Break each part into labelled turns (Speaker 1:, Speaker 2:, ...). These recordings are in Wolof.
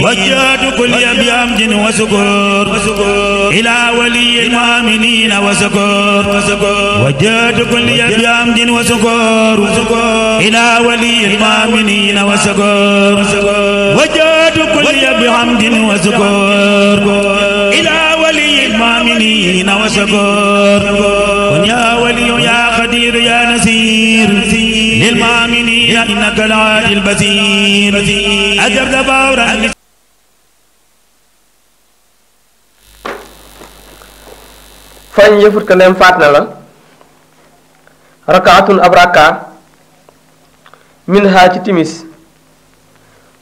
Speaker 1: وجهت كل بحمد وشكر إلى ولي المؤمنين وشكر وجهت كل بحمد وشكر إلى ولي المؤمنين وشكر وجهت كل بحمد وشكر إلى ولي المؤمنين وشكر يا ولي يا قدير يا نسير للمؤمنين إنك العادل البصير أجبت فورا.
Speaker 2: fañ yëfut ko ndem faat na la rakaatun ab rakka min haa ci timis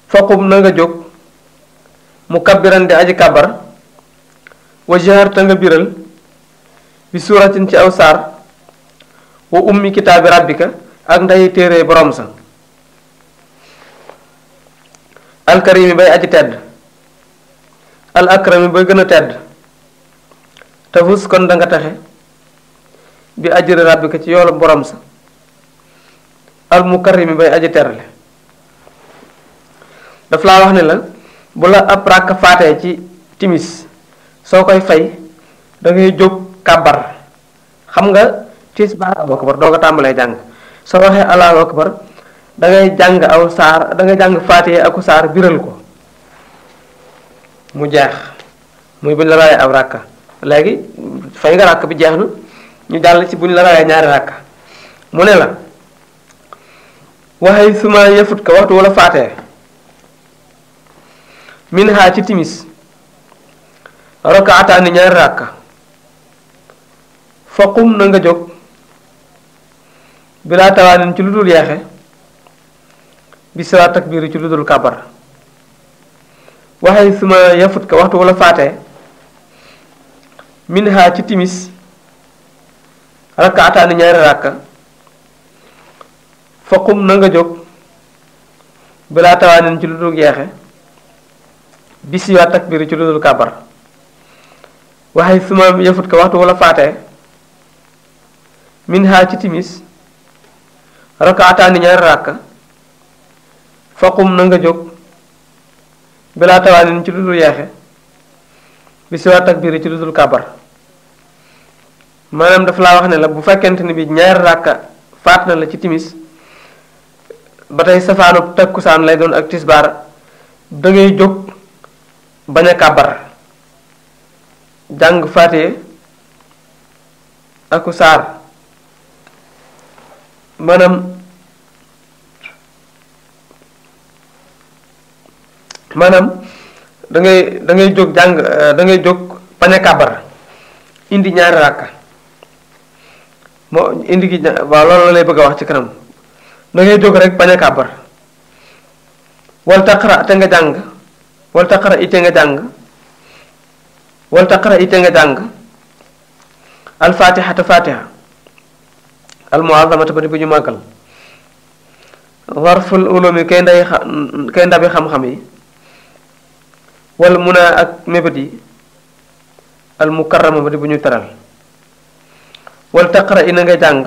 Speaker 2: faqum na nga jóg mu kabbiran di aji kabar wa jahar ta nga biral bi suuratin ci aw saar wa ummi kitaabi rabbika ak nday téere borom sa alkarimi bay aji tedd al akrami bay gën a tedd tafus kon da nga taxe bi ajri rabbika ci yoolu borom sa al mukarrimi bay aji terale daf laa wax ne la bu la ab ràkk faatee ci timis soo koy fay da ngay jóg kàbbar xam nga tisbaar Allahu akbar doo ko tàmbalee jàng soo waxee Allahu akbar da ngay jàng aw saar da ngay jàng faatee aku saar biral ko mu jeex muy buñ la raayee ab ràkka léegi fay nga ràkk bi jeex na ñu jàll ci buñ la raayee ñaari ràkka mu ne la waxee suma yëfut ko waxtu wala faatee min haa ci timis rakaataani ñaari ràkka faqum na nga jóg bilaa tawaanin ci lu dul yeexe bi siwaa takbiir ci lu dul kàbbar waxee suma yëfut ko waxtu wala faatee min haa ci timis rakaataani ñaari ràkka faqum na nga jóg bilaa tawaanin ci lu dul yeexe bi siwaa takbiir ci lu dul kàbbar waxee suma yëfut ko waxtu wala faatee min haa ci timis rakaataani ñaari ràkka faqum na nga jóg bilaa tawaanin ci lu dul yeexe bi siwaa takbiir ci lu dul kàbbar maanaam dafa laa wax ne la bu fekkente ni bi ñaari ràkka faat na la ci timis ba tey safaanu takkusaan lay doon ak tisbaar da ngay jóg bañ a kàbbar jàng faatee aku saar maanaam da ngay jóg jàng da ngay jóg bañ a kàbbar indi ñaari ràkka moo indi gi waaw loolu la lay bëgg a wax ci kanam da ngay jóg rek bañ a kàbbar wal taqra te nga jàng wal taqra ite nga jàng wal taqra ite nga jàng al fatihata fatiha al muazamata ba di bu ñu màggal warful ulumi kay ndabi xam-xam yi wal muna ak mébét yi al mukarrama ba di bu ñu teral wal taqra ina nga jàng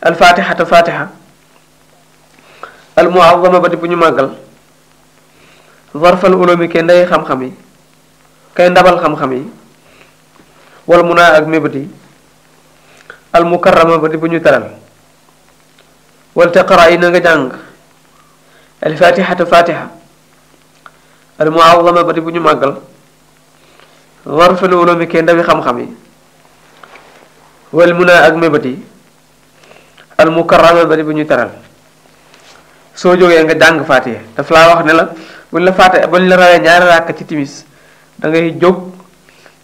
Speaker 2: al fatihata fatiha al muazama ba di bu ñu màggal warfal ulumi kay nday xam-xam yi kay ndabal xam-xam yi wal muna ak mébét yi al mukarrama ba di bu ñu teral wal taqra ina nga jàng al fatihata fatiha al muazama ba di bu ñu màggal warfal ulumi kay ndawi xam-xam yi wal muna ak mébét yi al mukarrama ba di bu ñu teral soo jógee nga jàng faatiha daf laa wax ne la buñ la faate buñ la rawee ñaari ràkk ci timis da ngay jóg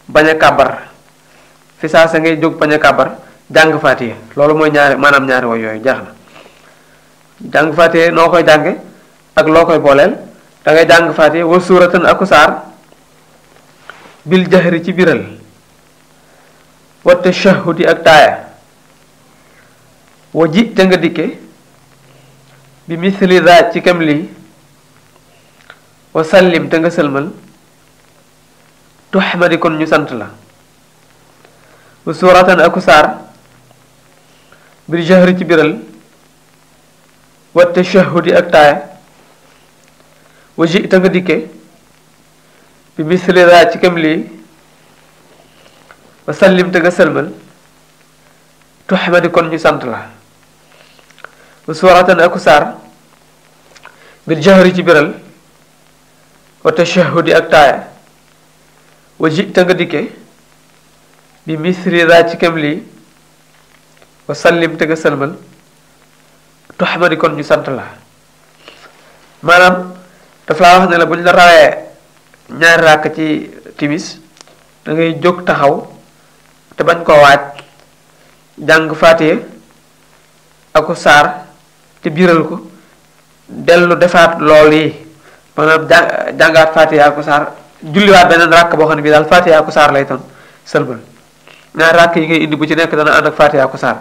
Speaker 2: bañ a kàbbar fi saa sa ngay jóg bañ a kàbbar jàng faatiha loolu mooy ñaari maanaam ñaari woy yooyu jeex na jàng faatiha noo koy jànge ak loo koy booleel da ngay jàng faatiha wa suuratan aku saar bil jahri ci biral wa tashahhudi ak taaya wa ji te nga dikke bi misli za ci kam lii wa sallim te nga sëlmal tuxmadi kon ñu sant la wa suuratan aku saar bil jahri ci biral wa tashahhudi ak taaya wa ji ta nga dikke bi misli daa ci kem lii wa sallim te nga sëlmal tuxmadi kon ñu sant la wa suuratan aku saar bil jahri ci biral wa tashahudi ak taaya wa ji ta nga dikke bi misri daa ci kem lii wa sallim te nga sëlmal tuxmadi kon ñu sant la maanaam daf laa wax ne la bu ñu la rawee ñaari ràkk ci timis da ngay jóg taxaw te bañ koo waaj jàng faatiye aku saar te biiral ko dellu defaat lool yi maanaam jàngaat faatiye aku saar julliwaat beneen ràkk boo xam ne bii daal faatiye aku saar lay doon sëlmal ñaari ràkk yi ngay indi bu ci nekk dana ànd ak faatiye aku saar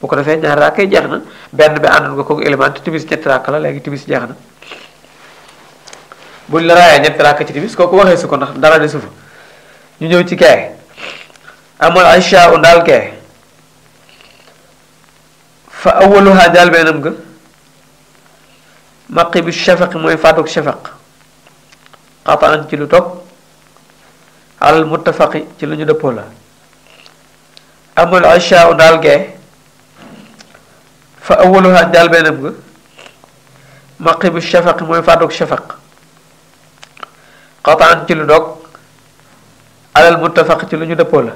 Speaker 2: bu ko defee ñaari ràkk yi jeex na benn bi àndoon nga kooku élément te timis ñetti ràkk la léegi timis jeex na buñ la raayee ñetti ràkk ci timis kooku waxee su ko ndax dara de sufa ñu ñëw ci kee amal aisha u ndaal kee fa awaluha jaal beenam nga maqi bi shafaqi mooy faatuk shafaq xataan ci lu toog alal muttafaqi ci lu ñu dëppoo la amal aisha u ndaal kee fa awaluha jaal beenam nga maqi bi shafaqi mooy faatuk shafaq xataan ci lu dog alal muttafaq ci lu ñu dëppoo la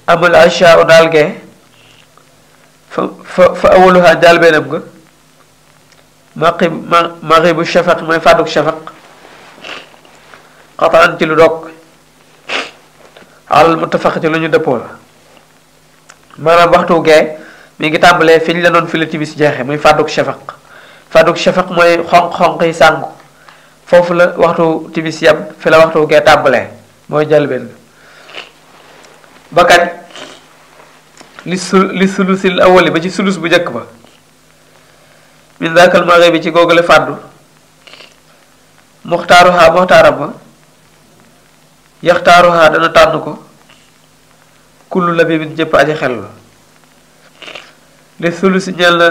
Speaker 2: amul aisha u daal gee fa awaluha jaal beenam nga maxibu shafaq mooy fàdduk shafaq xataan ci lu dog alal muttafaq ci lu ñu dëppoo la maanaam waxtu gee mi ngi tàmbalee fi ñu la doon fi la timis jeexe muy fàdduk shafaq mooy xonq-xonq yi sàngu foofu la waxtu timis yam fi la waxtu gee tàmbalee mooy jalbeen ba kañ li sulusil awali ba ci sulus bu njëkk ba min daakal maghrib bi ci googale fàddu muxtaaram ba yaxtaaruha dana tànn ko kullu labibin jëpp aji xel la li sulusi ñeel na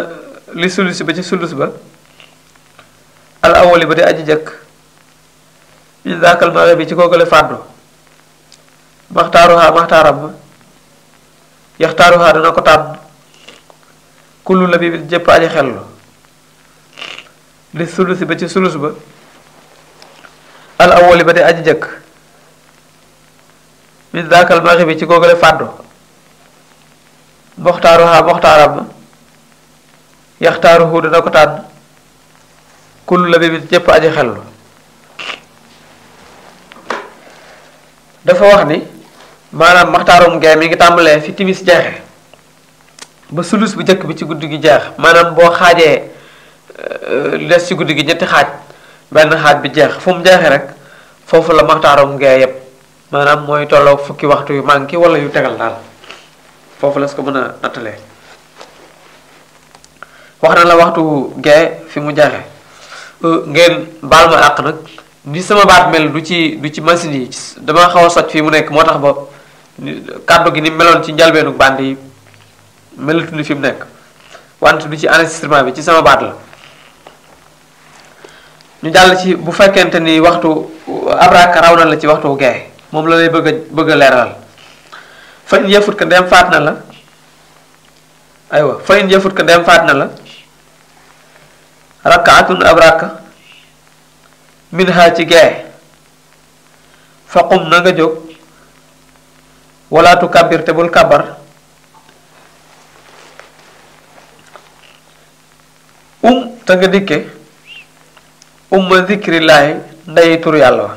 Speaker 2: li sulusi ba ci sulus ba al awali ba di aji jëkk min daakal maghrib bi ci googale fàddu maxtaaram ba yaxtaaruha dana ko tànn kullu labibin jëpp aji xel la li sulusi ba ci sulus ba al awali ba di aji jëkk min daakal maghrib bi ci googale fàddu moxtaaram ba yaxtaaruhu dana ko tànn kullu labibin jëpp aji xel la dafa wax ni maanaam maxtaarum gee mi ngi tàmbalee fi timis jeexe ba sulus bu njëkk bi ci guddi gi jeex maanaam boo xaajee li des ci guddi gi ñetti xaaj benn xaaj bi jeex fu mu jeexee rek foofu la maxtaarum gee yépp maanaam mooy tolloo fukki waxtu yu manqué wala yu tegal daal foofu la su ko mën a nattalee wax na la waxtu gee fi mu jeexe ngeen baal ma àq nag ni sama baat mel du ci machine yi dama xaw a soj fii mu nekk moo tax ba kàddu gi ni meloon ci njalbeenu band yi melatu ni fi mu nekk wante du ci enregistrement bi ci sama baat la ñu jàll ci bu fekkente ni waxtu abraka raw na la ci waxtu gee moom la lay bëgg a leeral fa in yëfut ko ndem faat na la aywa fa in yëfut ko ndem faat na la rakaatun abraka min ha ci gee faqum na nga jóg walaatu kabir te bul kabar te nga dikke umma zikrillaahi nday tur yàlla wa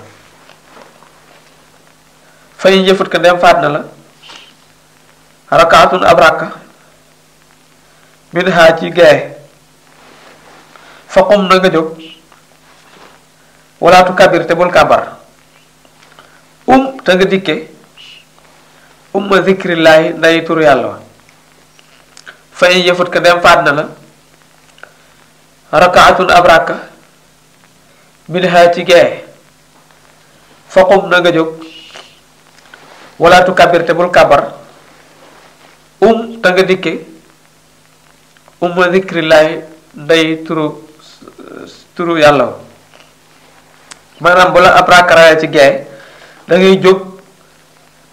Speaker 2: fa in jëfut ko ndem faat na la rakaatun ab rakka min ha ci gee faqum na nga jóg walaatu kabir te bul kabar te nga dikke umma zikrillaahi nday tur yàlla wa fa in jëfut ko ndem faat na la rakaatun ab rakka min ha ci gee faqum na nga jóg walaatu kabir te bul kabar te nga dikke umma zikrillaahi nday turu yàlla wa maanaam bu la ab rakk rawee ci gee da ngay jóg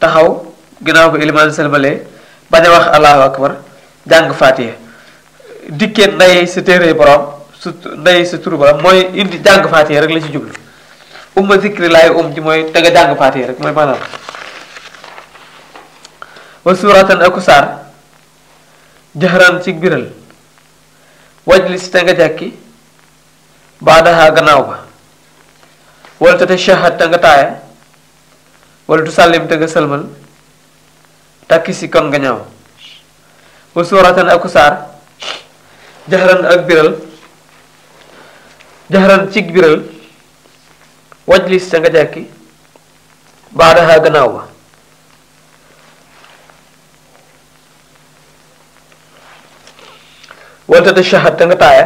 Speaker 2: taxaw ginnaaw ko ilimaan sëlmalee bañ a wax allahu akbar jàng faatiha dikkee nday sa téere borom su nday sa turu borom mooy indi jàng faatiha rek la ci jublu umma zikri laay ji mooy te nga jàng faatiha rek mooy maanaam wa suuratan aku saar jaxran ci biral wajlis te nga jekki baadaha gannaaw ba wala te tashahhad te nga taaya wala tu sàllim te nga sëlmal takki si kon nga ñaaw wa suuratan aku saar jaxran ak biral jaxran ci biral wajlis te nga jekki baadaha gannaaw ba wala te tashahhad te nga taaya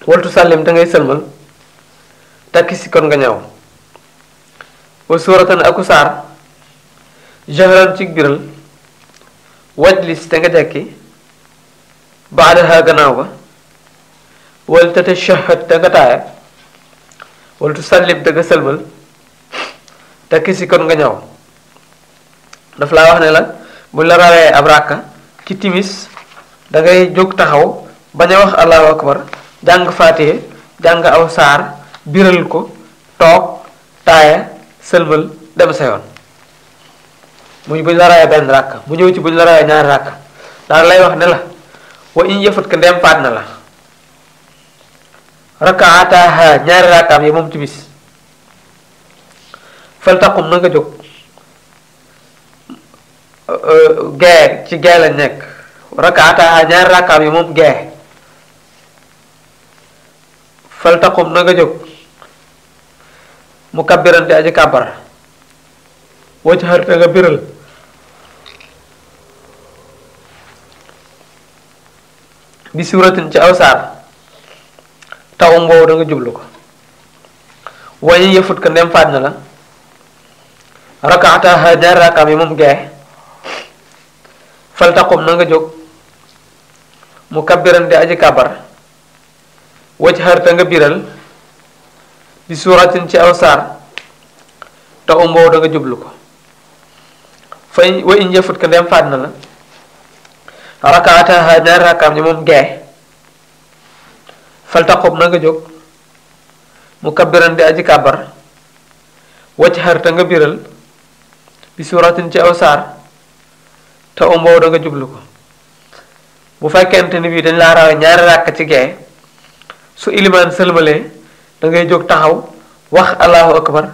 Speaker 2: wala tu sàllim te ngay sëlmal takki si kon nga ñaaw wa suuratan aku saar jahran ci biral wajlis te nga jekki baadaha gannaaw ba wala te tashahhad te nga taaya wala tu sàllim te nga sëlmal takki si kon nga ñaaw daf laa wax ne la buñ la rawee ab ràkka ci timis da ngay jóg taxaw bañ a wax allahu akbar jàng faatiha jàng aw saar biral ko toog taaya sëlmal dem sa yoon muy buñ la rawee benn ràkka bu ñëw ci buñ la rawee ñaari ràkka daal lay wax ne la wa in yëfat ka ndem faat na la rakaataha ñaari ràkkaam yi moom timis fal taqum na nga jóg gee ci gee la nekk rakaataha ñaari ràkkaam yi moom gee fal taqum na nga jóg mu kabbirante aji kàbbar wacc xarte nga biral bi suuratin ci aw saar taw mboow da nga jublu ko wañu yëfut ko ndem faat na la rakaataha ñaari ràkkaam yi moom gee fal taqum na nga jóg mu kabbirante aji kàbbar wacc xarte nga biral bi suuratin ci aw saar te umboo da nga jublu ko fay wa in yëfut ko ndem faat na la rakaataha ñaari ràkkaam yi moom gee fal taqum na nga jóg mu kabbiran di aji kàbbar wacc xarte nga biral bi suuratin ci aw saar te umboo da nga jublu ko bu fekkente ni bii dañ laa rawee ñaari ràkk ci gee su ilimaan sëlmalee da ngay jóg taxaw wax allahu akbar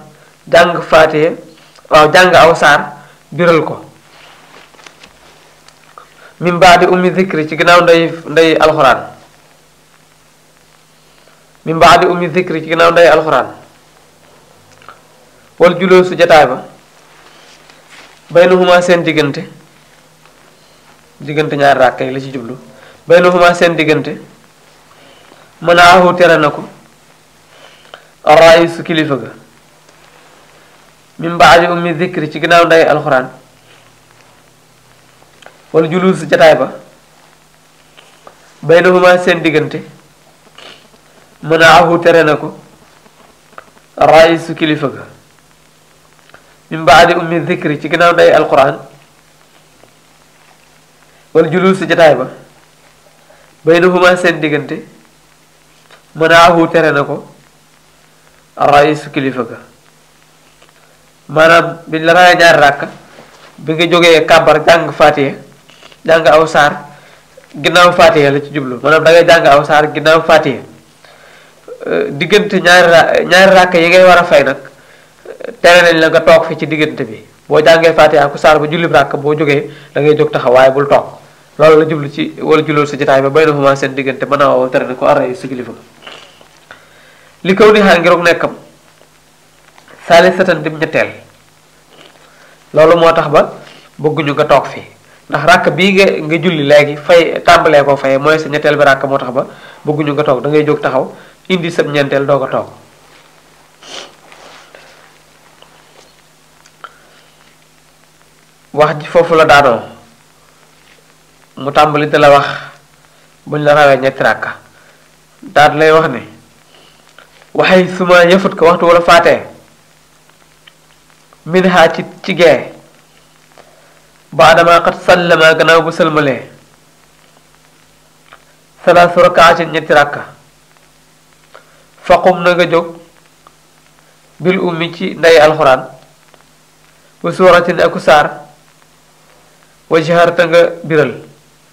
Speaker 2: jàng faatiha waaw jàng aw saar biral ko min baadi ummi zikri ci ginnaaw ndey alxuraan min baadi ummi zikri ci ginnaaw ndey alxuraan wal juloo su jataay ba baynahuma seen diggante ñaari ràkk yi la ci jublu baynahuma seen diggante mën a ahu tere na ko araisu kilifa ga min baadi ummi zikri ci ginnaaw ndey alxuraan wala juluus jataay ba baynahuma seen diggante mën a ahu tere na ko raisu kilifa ga min baadi ummi zikri ci ginnaaw ndey alxuraan wala juluus jataay ba baynahuma seen diggante mën a ahu tere na ko raisu kilifa ga maanaam biñ la rawee ñaari ràkk bi nga jógee kàbbar jàng faatiha jàng aw saar ginnaaw faatiha la ci jublu maanaam da ngay jàng aw saar ginnaaw faatiha diggante ñaari ràkk yi ngay war a fay nag tere nañ la nga toog fi ci diggante bi boo jàngee faatiha ku saar ba jullib ràkk boo jógee da ngay jóg taxaw waaye bul toog loolu la jublu ci wala julóol sa jotaay ba bay na fuma seen diggante mën naa woo tere na ko array sa kilifa li kaw ni xaa ngiroog nekkam saali satan dim ñetteel loolu moo tax ba bëgguñu nga toog fii ndax ràkk bii nga julli léegi fay tàmbalee koo fayee mooy sa ñetteel bi ràkk moo tax ba bëgguñu nga toog da ngay jóg taxaw indi sa ñeenteel doo ko toog wax ji foofu la daanoo mu tàmbali te la wax buñ la rawee ñetti ràkka daal lay wax ne waxay suma yëfut ko waxtu wala faatee min ha ci gee baadama xat sallama gannaaw bu sëlmalee salaasu rakaatin ñetti rakka faqum na nga jóg bil ummi ci ndey alxuraan wa suuratin aku saar wa jahar ta nga biral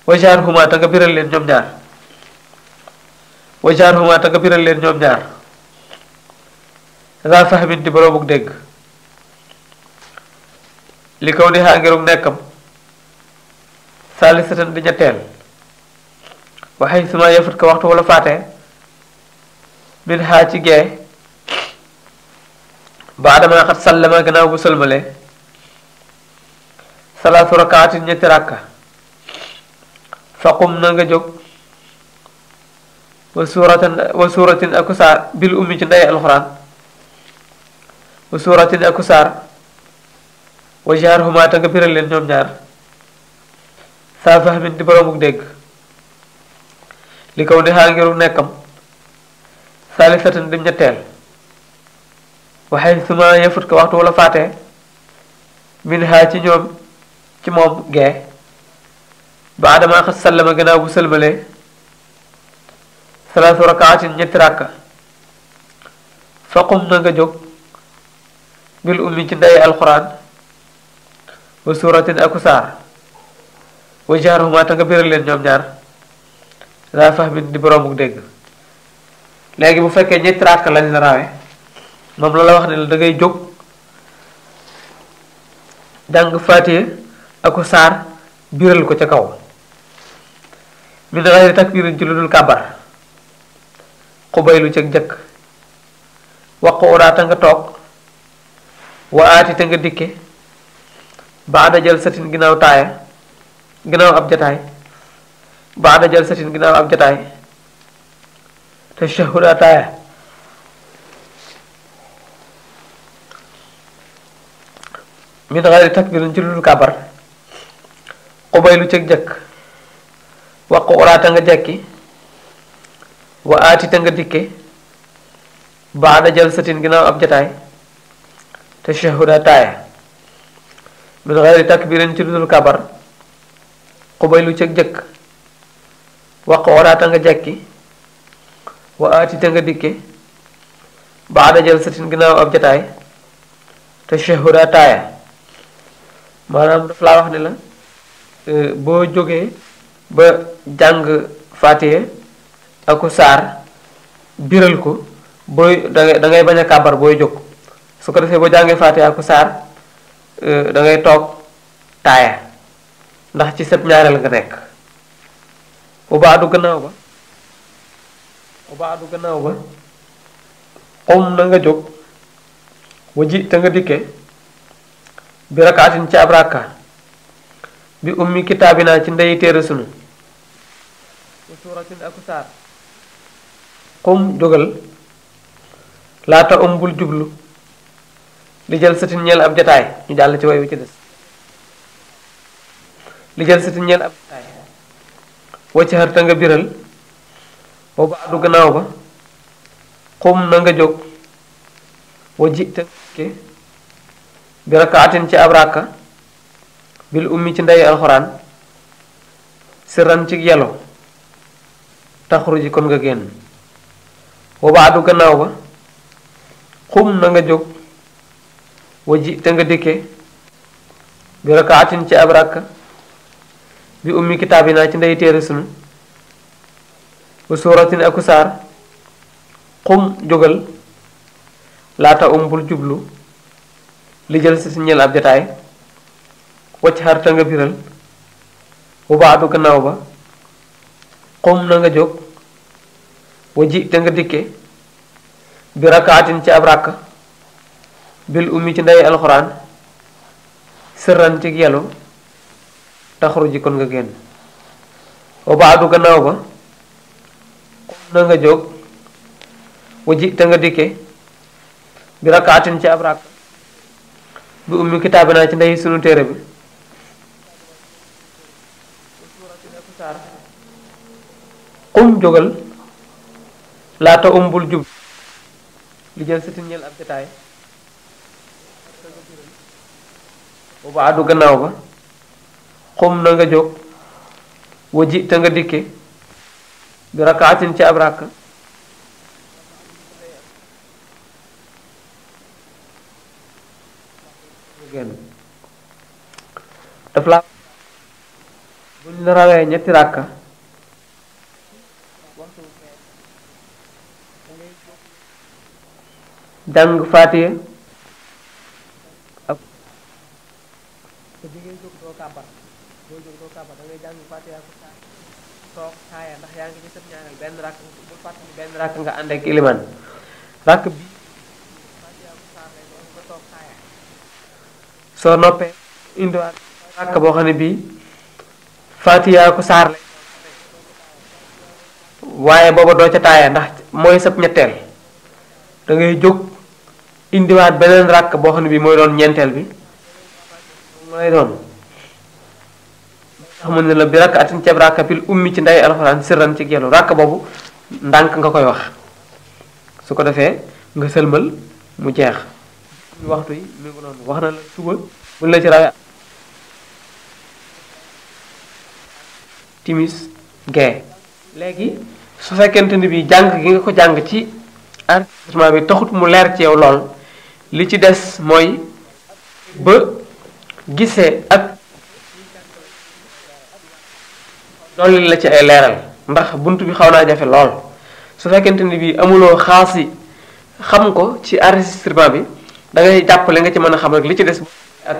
Speaker 2: wa jahar huma ta nga biral leen ñoom ñaar wa jahar huma ta nga biral leen ñoom ñaar daa fahmin di boroomuk dégg li kaw ni xaa ngirug nekkam saalisatan di ñetteel waxay suma yëfut ko waxtu wala faatee min xaa ci gee baadama xat sallama gannaaw bu sëlmale salaasu rakaatin ñetti rakka faqum na nga jóg wa suuratin aku saar bil ummi ci ndey alxuraan wa suuratin aku saar wa jaar huma ta nga biral leen ñoom ñaar saa fahmin di boroomuk dégg li kaw ni xaa ngiru nekkam saalisatan dim ñetteel waxay suma yëfut ko waxtu wala faatee min ha ci ñoom ci moom gee ba adama xas sallama gannaaw bu sëlmalee salaasu rakaatin ñetti ràkka faqum na nga jóg bil ummi ci ndey alxuraan wa suuratin aku saar wa jaarhuma ta nga biral leen ñoom ñaar daa fahmin di boroomuk dégg léegi bu fekkee ñetti ràkka lañ la rawe moom la wax ne la da ngay jóg jàng faatiye aku saar biral ko ca kaw min gayri takbirin ci lu dul kàbbar xubaylu ca jëkk waqu uraa ta nga toog wa aati te nga dikke baada jël satin ginnaaw taaya ginnaaw ab jataay baada jël satin ginnaaw ab jataay te shahuda taaya min gayri takbirin ci lu dul kàbbar xubaylu ca jëkk waqu uraa ta nga jekki wa aati te nga dikke baada jël satin ginnaaw ab jataay te shahuda taaya min gayri takbirin ci dudul kabar xubaylu cëg jëkk waq waraata nga jekki wa aati te nga dikke baada jël satin ginnaaw ab jataay te shahuda taaya maanaam daf laa wax ne la boo jógee ba jàng faatiye aku saar biral ko booy da ngay bañ a kàbbar booy jóg su ko defee boo jàngee faatiye aku saar da ngay toog taaya ndax ci sëb ñaareel nga nekk bu baadu gannaaw ba xum na nga jóg waji te nga dikke bi rakaatin ci ab rakka bi ummi kitaabinaa ci ndeyi téere sunu wa suuratin aku saar xum jógal laata bul jublu li jël satin ñeel ab jataay ñu jàll ci way wi ci des li jël satin ñeel ab jataay wacc xar ta nga biral wa baadu gannaaw ba xum na nga jóg wa ji te ke bi rakaatin ci ab ràkka bil ummi ci ndey alxuraan sirran ci yelo taxruji kon nga génn wa baadu gannaaw ba xum na nga jóg waji te nga dikke bi rakaatin ci ab ràkka bi ummi kitaabinaa ci ndey téere sunu wa suuratin aku saar xum jógal laata bul jublu li jël si ñeel ab jataay wacc xar te nga biral bu baadu gannaaw ba xum na nga jóg waji te nga dikke bi rakaatin ci ab ràkka bil ummi ci ndey alxuraan sërran ci yelu taxruji kon nga génn wa baadu gannaaw ba xum na nga jóg waji te nga dikke bi rakaatin ci ab ràkk bi ummi kitaabinaa ci ndey sunu téere bi xum jógal laata bul jub li jël satin ñel ab jotaay boobu àddu gannaaw ba xum na nga jóg waji te nga dikke bi rakaatin ci ab rakk daf la buñ la rawee ñetti ràkka jàng faatiya ak te bi ngay jóg doo kàbbar doo jóg doo kàbbar da ngay jàng faatiya ko toog taaya ndax yaa ngi ci sëb ñaareel benn ràkk bul fàttali benn ràkk nga ànd ak iliman ràkk bi faatiya ko saar lay doon nga toog taaya soo noppee indiwaat ràkk boo xam ne bii faatiya ko saar lay waaye booba doo ca taaya ndax mooy sab ñetteel da ngay jóg indiwaat beneen ràkk boo xam ne bii mooy doon ñeenteel bi mu lay doon tax mu ne la bi rakk atin ceeb ràkk pil ummi ci nday alxuraan sirran ci gelu ràkk boobu ndànk nga koy wax su ko defee nga sëlmal mu jeex waxtu yi mi ngi noonu wax na la suba buñ la ci rawee timis gee léegi su fekkente ni bi jàng gi nga ko jàng ci enregistrement bi taxut mu leer ci yow lool li ci des mooy ba gisee ak dolli la ci ay leeral ndax bunt bi xaw naa jafe lool su fekkente ni bi amuloo xaasi xam ko ci enregistrement bi da ngay jàppale nga ci mën a xam rek li ci des ak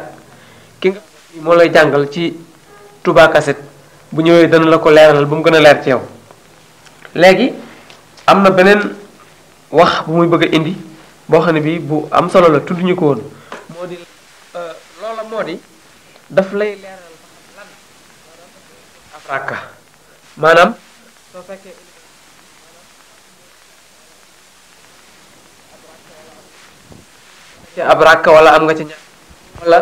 Speaker 2: ki nga moo lay jàngal ci Touba Cassette bu ñëwee dana la ko leeralal ba mu gën a leer ci yow léegi am na beneen wax bu muy bëgg a indi boo xam ne bii bu am solo la tudd ñu ko woon moo di loola moo di daf lay leeral lan ab ràkka maanaam soo fekkee ci ab ràkka wala am nga ci ñaar wala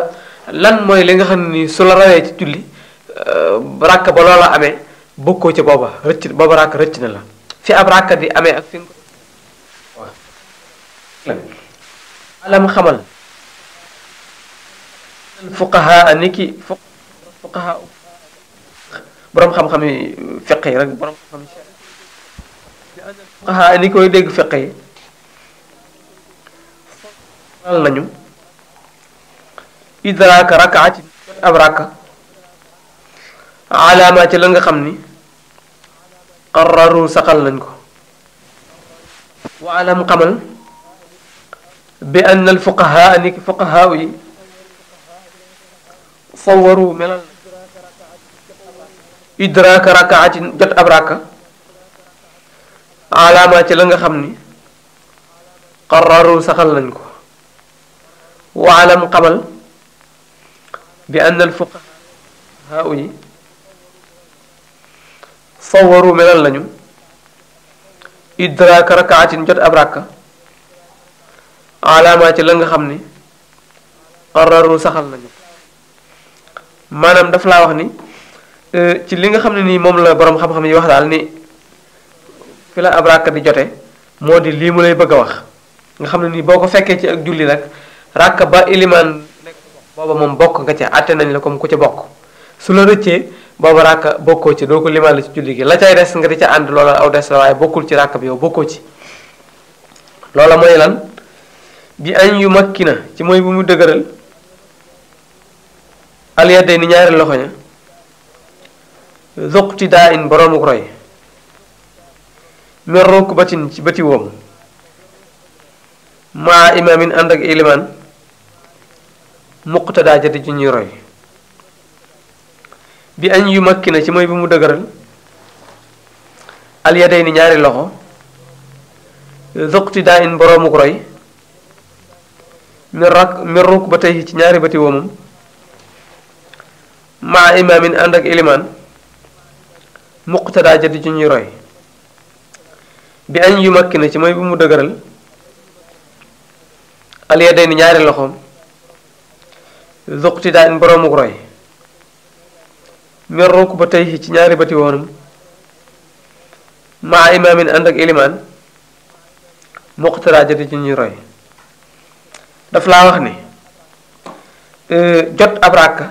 Speaker 2: lan mooy li nga xam ne nii su la rawee ci julli ràkka ba loola amee bokkoo ci booba rëcc booba ràkka rëcc na la fi ab ràkka di amee ak fi nga ko alam xamal fuqaha niki fuqaha borom xam-xam yi fiq yi rek borom xam-xam yi fuqaha ni koy dégg fiq yi al nañu idraaka rakaati ab raka alaama ci la nga xam ni qarraru saxal nañ ko wa alam xamal bi ann al fuqaha niki fuqaha yi sawaru melal idraaka rakaatin jot ab raka alaama ci la nga xam ni qarraru saxal nañ ko wa alam xamal bi ann al fuqaha yi sawaru melal nañu idraaka rakaatin jot ab raka alaama ci la nga xam ni qarraru saxal nañu maanaam daf laa wax ni ci li nga xam ne nii moom la boroom xam-xam yi wax daal ni fi la ab ràkk di jote moo di lii mu lay bëgg a wax nga xam ne nii boo ko fekkee ci ak julli rek ràkk ba ilimaan nekk booba moom bokk nga ca àtte nañ la comme ku ca bokk su la rëccee booba ràkk bokkoo ci doo ko limaan la ci julli gi la cay des nga di ca ànd loola aw des la waaye bokkul ci ràkk bi yow bokkoo ci loola mooy lan bi añ yu makki na ci mooy bu mu dëgëral alyadday ni ñaari loxo ña zuqti daa in boroomuk roy mer rukbatin ci bëti woom maa imaamin ànd ak ilimaan muqtadaa jadi ju ñuy roy bi añ yu makki na ci mooy bu mu dëgëral alyadday ni ñaari loxo zuqti daa in boroomuk roy mer rukbatayhi ci ñaari bëti woomam maa imaamin ànd ak ilimaan muqtadaa jadi ju ñuy roy bi añ yu makki na ci mooy bu mu dëgëral alyaday ni ñaari loxoom zuqtidaa in boroomuk roy mer rukbatayhi ci ñaari bati woonam maa imaamin ànd ak ilimaan muqtaraajati ci ñuy roy daf laa wax ni jot ab ràkka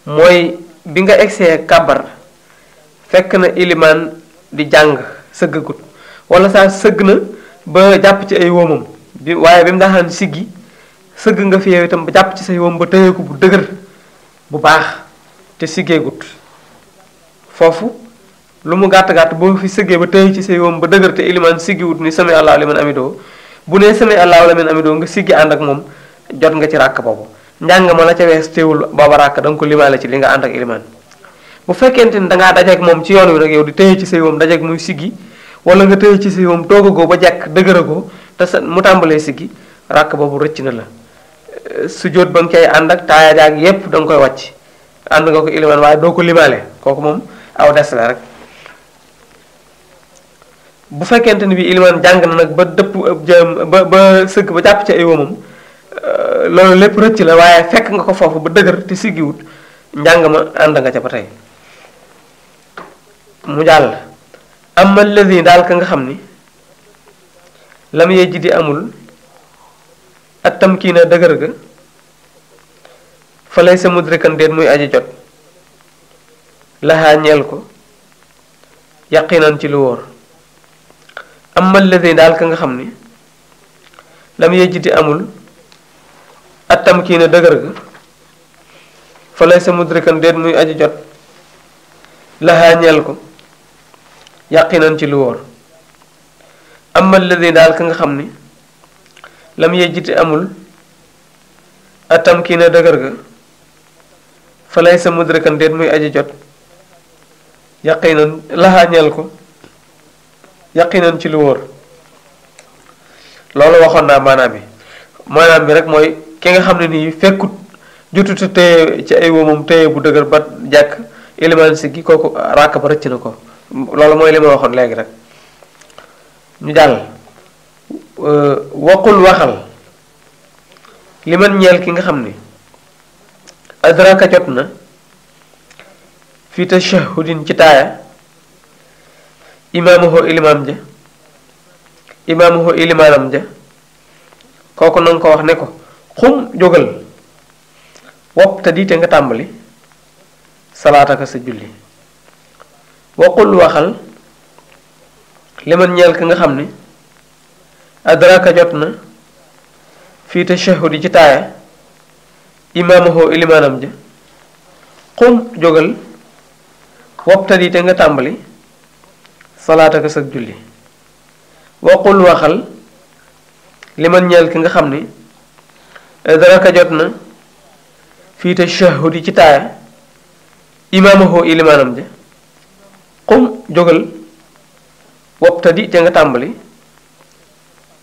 Speaker 2: mooy bi nga egsee kàbbar fekk na ilimaan di jàng sëggagut wala saa sëgg na ba jàpp ci ay wóomam bi waaye bi mu daaxaan siggi sëgg nga fi yow itam ba jàpp ci say wóom ba tëye ko bu dëgër bu baax te siggeegut foofu lu mu gàtt-gàtt boo fi sëggee ba tëye ci say wóom ba dëgër te ilimaan siggiwut ni sami allahu liman amidoo bu nee sami allahu liman amidoo nga siggi ànd ak moom jot nga ci ràkk boobu njàng ma la ca wees teewul booba ràkk da nga ko limaale ci li nga ànd ak ilimaan bu fekkente ni dangaa dajeek moom ci yoon wi nag yow di tëye ci say wóom dajeek muy siggi wala nga tëye ci say wóom toogagoo ba jekk dëgëragoo te sa mu tàmbalee siggi ràkk boobu rëcc na la sujjóot ba nga cay ànd ak taaya jaag yépp da nga koy wàcc ànd nga ko ilimaan waaye doo ko limaale kooku moom aw des la rek bu fekkente ni bi ilimaan jàng na nag ba dëpp ba sëgg ba jàpp ci ay wóomam loolu lépp rëcc la waaye fekk nga ko foofu ba dëgër te siggiwut njàng ma ànd nga ca ba tey mu jàll amma alladi daal ka nga xam ni lam yee ji di amul ak tamkiina dëgër ga fa lay sa mudrikan déet muy aji jot laxaa ñeel ko yaqinan ci lu wóor amma alladi daal ka nga xam ni lam yee ji di amul ak tamkiina dëgër ga fa lay sa mudrikan déet muy aji jot laxaa ñeel ko yaqinan ci lu wóor amma alladi daal ka nga xam ni lam yejjiti amul atam kii na dëgër ga fa lay sa mudrikan déet muy aji jot yaqinan laxaa ñeel ko yaqinan ci lu wóor loolu waxoon naa maanaam bi rek mooy ki nga xam ne nii fekkut jotutu téye ci ay wóomam téye bu dëgër ba jàkk ilimaan si gi kooku ràkk ba rëcc na ko loolu mooy li ma waxoon léegi rek ñu jàll waqul waxal li man ñeel ki nga xam ni adraka jot na fi tashahudin ci taaya imaamuhu ilimaanam ja kooku nanga ko wax ne ko xum jógal wopp te diite nga tàmbali salaataka sa julli waqul waxal li man ñeel ki nga xam ni adraka jot na fii tashahudi ci taaya imaamahu ilimaanam ja xum jógal wabtadi te nga tàmbali salaataka sag julli waqul waxal li man ñeel ki nga xam ni adraka jot na fii tashahudi ci taaya imaamahu ilimaanam ja xum jógal wabtadi te nga tàmbali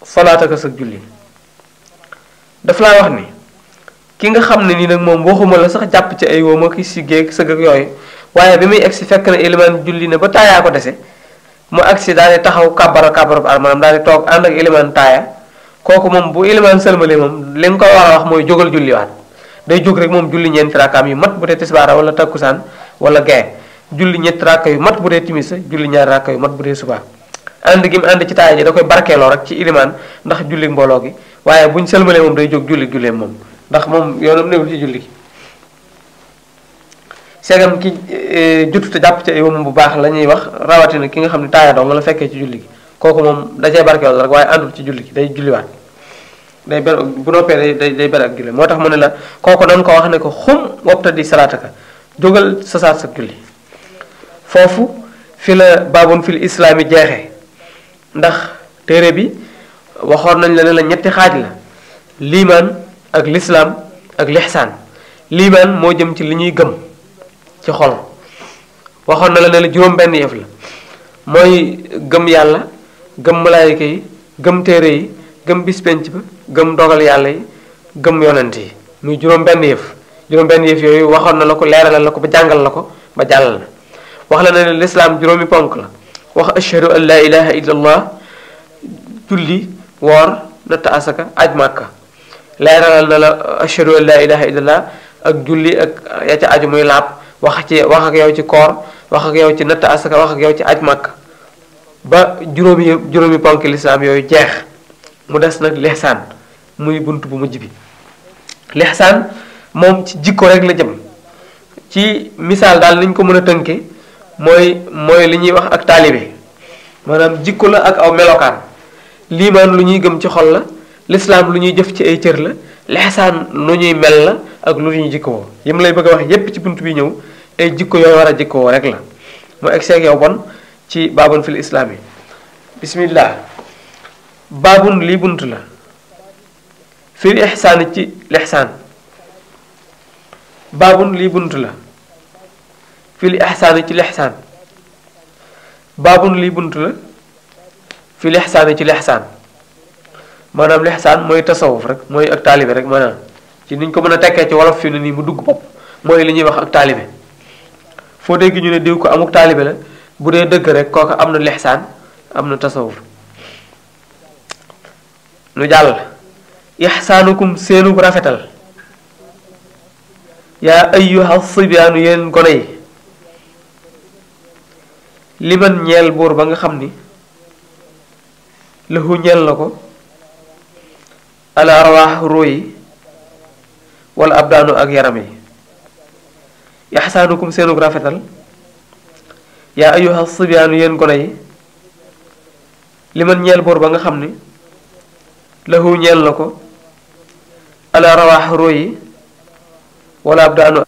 Speaker 2: salaataka sag julli daf laa wax ni ki nga xam ne nii nag moom waxuma la sax jàpp ci ay wooma ki siggéeg sëgg ak yooyu waaye bi muy egsi fekk na ilimaan julli ne ba taayaa ko dese mu agsi daal di taxaw kàbbara bu maanaam daal di toog ànd ak ilimaan taaya kooku moom bu ilimaan sëlmale moom li nga ko war a wax mooy jógal julliwaat day jóg rek moom julli ñeenti rakkaam yu mat bu dee tisbaara wala takkusaan wala gee julli ñetti rakka yu mat bu dee timisa julli ñaari rakka yu mat bu dee subaa ànd gi mu ànd ci taaya ji da koy barkeeloo rek ci ilimaan ndax julli mbooloo gi waaye buñ sëlmalee moom day jóg julleem moom ndax moom yoonam newul ci julli gi segam ki jutute jàpp ci ay wom bu baax la ñuy wax rawatina ki nga xam ne taaya doo nga la fekkee ci julli gi kooku moom da cee barkeeloo rek waaye àndul ci julli gi day julliwaat day ber bu noppee day ber ak julli moo tax mu ne la kooku nan ko wax ne ko xum wopta di salaataka jógal sa saat sa julli foofu fi la baabun fil islaami jeexee ndax téere bi waxoon nañ la ne la ñetti xaaj la liimaan ak lislaam ak lixsaan liimaan moo jëm ci li ñuy gëm ci xol waxoon na la ne la juróom benn yëf la mooy gëm yàlla gëm malaayika yi gëm téere yi gëm bis penc ba gëm dogal yàlla yi gëm yonent yi muy juróom benn yëf yooyu waxoon na la ko leeralal la ko ba jàngal la ko ba jàllal na wax la ne lislaam juróomi ponk la wax ashhadu an la ilaha illallah julli woor natt asaka aj màkka leeralal na la ashhadu an la ilaha illallah ak julli ak ya ca aju muy laab wax ak yow ci koor wax ak yow ci natt asaka wax ak yow ci aj màkka ba juróomi ponk lislaam yooyu jeex mu des nag lihsaan muy bunt bu mujj bi. lihsaan moom ci jikko rek la jëm ci misaal daal niñ ko mën a tënke mooy li ñuy wax ak taalibe maanaam jikko la ak aw melokaan. liimaan lu ñuy gëm ci xol la, lislaam lu ñuy jëf ci ay cër la, lihsaan lu ñuy mel la ak lu ñuy jikkoo. yi mu lay bëgg a wax yépp ci bunt bi ñëw ay jikko yooyu war a jikkoo rek la mu egseeg yow bon ci baabun fil islaam yi. bismillah. baabun lii bunt la fil ihsaan ci lihsaan. baabun lii bunt la fil ihsaan ci lihsaan. baabun lii bunt la fi lihsaan ci lihsaan. maanaam lihsaan mooy tasawuf rek mooy ak taalibe rek maanaam ci niñ ko mën a tekkee ci wolof fi ne nii mu dugg bopp mooy li ñuy wax ak taalibe. foo dégg ñu ne diw ko amuk taalibe la bu dee dëgg rek kooku am na lihsaan am na tasawuf. nu jàll. ihsaanukum seenub rafetal yaa ayyuha sibyaanu yéen gone yi liman ñeel buur ba nga xam ni lahu ñeel na ko al arwaax ruu yi wala abdaanu ak yaram yi. ihsaanukum seenub rafetal yaa ayyuha sibyaanu yéen gone yi liman ñeel buur ba nga xam ni lahu ñeel na ko al arwaax ruu yi wala abdaanu